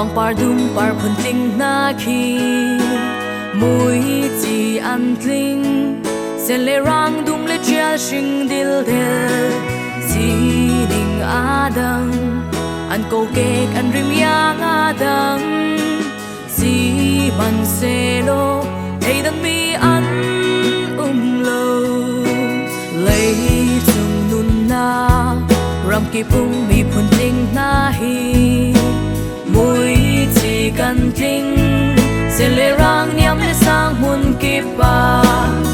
Pangpar dum par phun tling hna khi muici an tling. Sen le rang dum le ṭial hring dildel sining aa dang. An kokek an rim-iang aa dang. Sihmanhsehlaw thleidangmi an um lo. Leicung nunnak ramkip um miphun tling hna hi muici kan tling. Sen le rang niam le sang hmun kip ah.